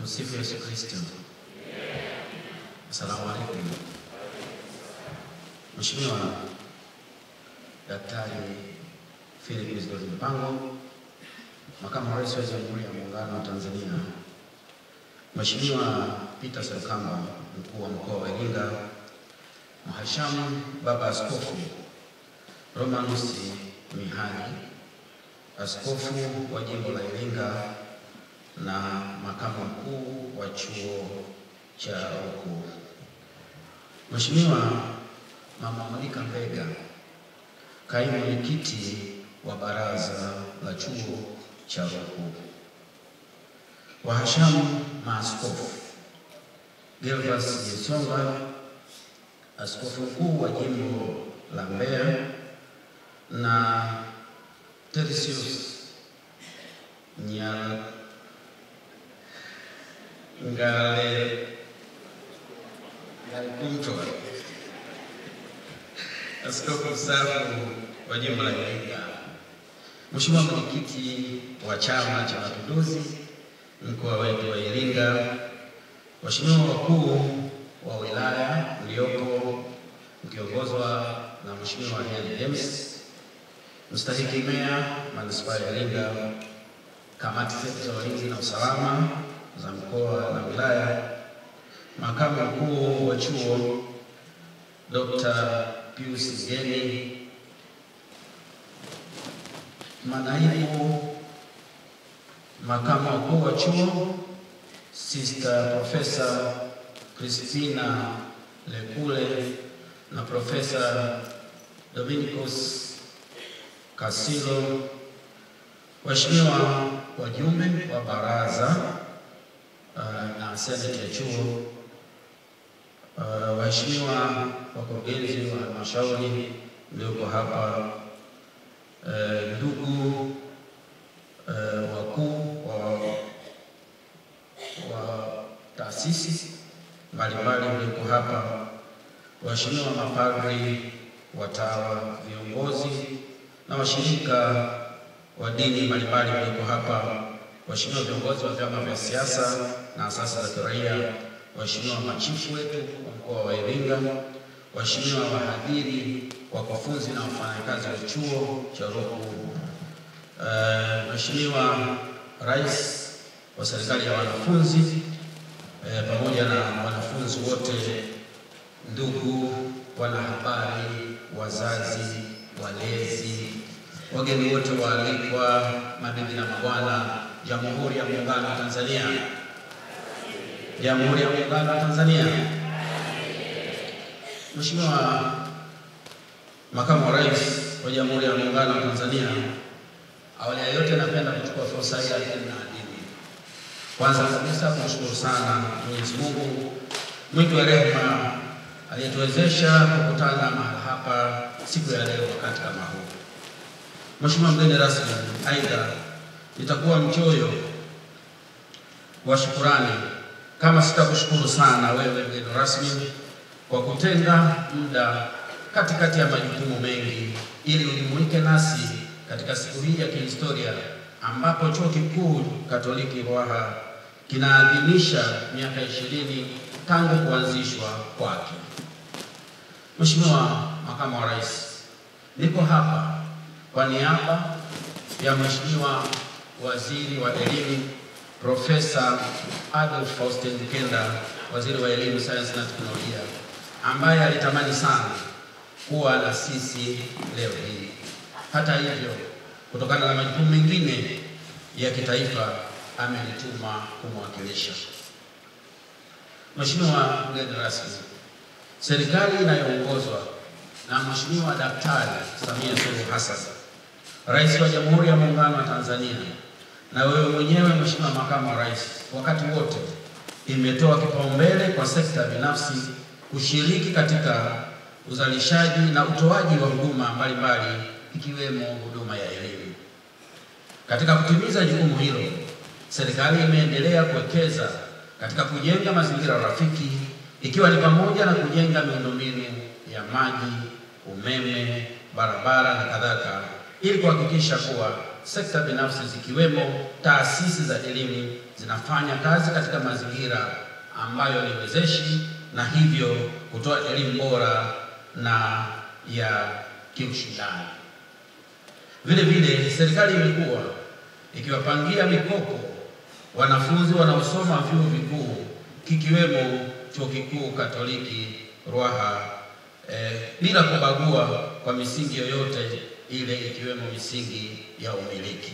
Tumsifu Yesu Kristo. Asalamu alaykum. Mheshimiwa Daktari Philip Isdor Mpango, Makamu wa Rais wa Jamhuri ya Muungano wa Tanzania, Mheshimiwa Peter Serukamba, Mkuu wa Mkoa wa Iringa, Mhashamu Baba Askofu Romanus Mihali, Askofu wa Jimbo la Iringa na Makamu Mkuu wa Chuo cha Ruku, Mheshimiwa Mama Monica Mbega, Kaimu Mwenyekiti wa Baraza la Chuo cha Ruku, Wahashamu Maaskofu Gervas Yesonga, Askofu Mkuu wa Jimbo la Mbeya, na Teresius Ngale Ngalkumtwa, Askofu mstaafu wa Jimbo la Iringa, Mheshimiwa Mwenyekiti wa Chama cha Mapinduzi mkoa wetu wa Iringa, waheshimiwa wakuu wa wilaya mliopo mkiongozwa na Mheshimiwa Henry James, mstahiki meya manispaa ya Iringa, kamati zetu za ulinzi na usalama za mkoa na wilaya, makamu mkuu wa chuo Dr. Pius Geni, manaibu makamu mkuu wa chuo Sister Professor Christina Lekule na Professor Dominicus Kasilo, waheshimiwa wajumbe wa baraza na seneti ya chuo, waheshimiwa wakurugenzi wa halmashauri mlioko hapa, ndugu wakuu wa taasisi mbalimbali mlioko hapa, waheshimiwa mapadri, watawa, viongozi na washirika wa dini mbalimbali mlioko hapa, waheshimiwa viongozi wa vyama vya siasa na asasi za kiraia, waheshimiwa machifu wetu wa mkoa wa Iringa, waheshimiwa wahadhiri, wakufunzi na wafanyakazi wa chuo cha Ruku, Mheshimiwa Rais wa serikali ya wanafunzi pamoja na wanafunzi wote, ndugu wanahabari, wazazi, walezi, wageni wote waalikwa, mabibi na mabwana, Jamhuri ya Muungano wa Tanzania. Jamhuri ya Muungano wa Tanzania. Mheshimiwa Makamu wa Rais wa Jamhuri ya Muungano wa Tanzania, awali ya yote napenda kuchukua fursa hii na adhimu. Kwanza kabisa kumshukuru sana Mwenyezi Mungu mwingi wa rehema aliyetuwezesha kukutana mahali hapa siku ya leo wakati kama huu. Mheshimiwa mgeni rasmi, aidha nitakuwa mchoyo wa shukurani kama sitakushukuru sana wewe mgeni rasmi kwa kutenga muda katikati ya majukumu mengi ili ujumuike nasi katika siku hii ya kihistoria ambapo Chuo Kikuu Katoliki Ruaha kinaadhimisha miaka 20 tangu kuanzishwa kwake. Mheshimiwa Makamu wa Rais, niko hapa kwa niaba ya Mheshimiwa Waziri wa Elimu Profesa Adolf Faustin Mkenda, Waziri wa Elimu, Sayansi na Teknolojia, ambaye alitamani sana kuwa na sisi leo hii. Hata hivyo, kutokana na majukumu mengine ya kitaifa, amenituma kumwakilisha. Mheshimiwa mgeni rasmi, serikali inayoongozwa na Mheshimiwa Daktari Samia Suluhu Hassan, Rais wa Jamhuri ya Muungano wa Tanzania, na wewe mwenyewe Mheshimiwa Makamu wa Rais, wakati wote imetoa kipaumbele kwa sekta binafsi kushiriki katika uzalishaji na utoaji wa huduma mbalimbali ikiwemo huduma ya elimu. Katika kutimiza jukumu hilo, serikali imeendelea kuwekeza katika kujenga mazingira rafiki, ikiwa ni pamoja na kujenga miundombinu ya maji, umeme, barabara na kadhalika, ili kuhakikisha kuwa sekta binafsi zikiwemo taasisi za elimu zinafanya kazi katika mazingira ambayo ni wezeshi na hivyo kutoa elimu bora na ya kiushindani. Vile vile serikali imekuwa ikiwapangia mikopo wanafunzi wanaosoma vyuo vikuu kikiwemo Chuo Kikuu Katoliki Ruaha bila kubagua kwa misingi yoyote ile ikiwemo misingi ya umiliki.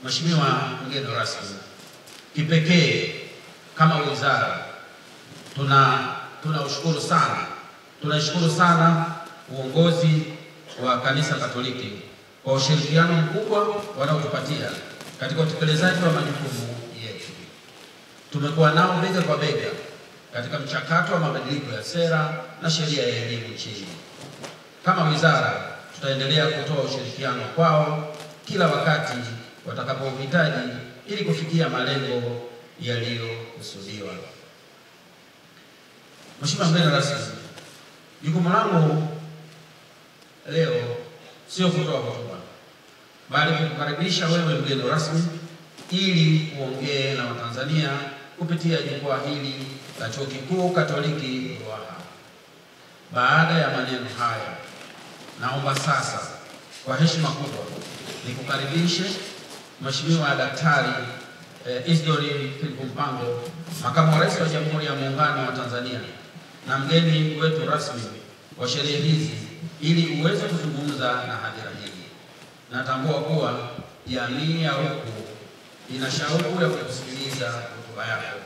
Mheshimiwa mgeni rasmi, kipekee kama wizara tunashukuru sana, tunashukuru sana uongozi wa Kanisa Katoliki kwa ushirikiano mkubwa wanaotupatia katika utekelezaji wa majukumu yetu. Tumekuwa nao bega kwa bega katika mchakato wa mabadiliko ya sera na sheria ya elimu nchini. Kama wizara tutaendelea kutoa ushirikiano kwao kila wakati watakapohitaji ili kufikia malengo yaliyokusudiwa. Mheshimiwa mgeni rasmi, jukumu langu leo sio kutoa hotuba, bali kukukaribisha wewe mgeni rasmi ili uongee na Watanzania kupitia jukwaa hili la Chuo Kikuu Katoliki Ruaha. Baada ya maneno haya, naomba sasa kwa heshima kubwa nikukaribishe Mheshimiwa Daktari Isidori Philip Mpango, Makamu wa Rais wa Jamhuri ya Muungano wa Tanzania na mgeni wetu rasmi wa sherehe hizi, ili uweze kuzungumza na hadhira hii. Natambua kuwa jamii ya huku ina shauku ya kusikiliza hotuba yako.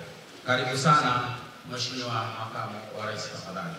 Karibu sana Mheshimiwa Makamu wa Rais, tafadhali.